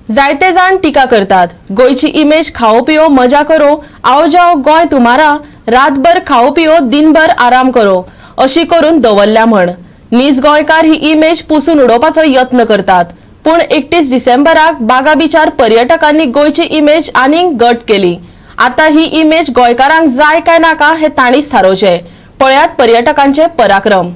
जायते जाण टिका करतात, गोंयची इमेज खाओ पिओ मजा करो, आओ जाओ गोंय तुम्हारा, रातभर खाओ पिओ दिनभर आराम करो अशी करून दवरल्या म्हण. नीज गोंयकार ही इमेज पुसून उडोवपाचो यत्न करतात. पूण 31 डिसेंबराक बागा बिचार पर्यटकांनी गोंयची इमेज आनीक घट केली. आता ही इमेज गोंयकारांक जाय काय नाका हें तांणीच थारोवचें. पळयात पर्यटकांचे पराक्रम.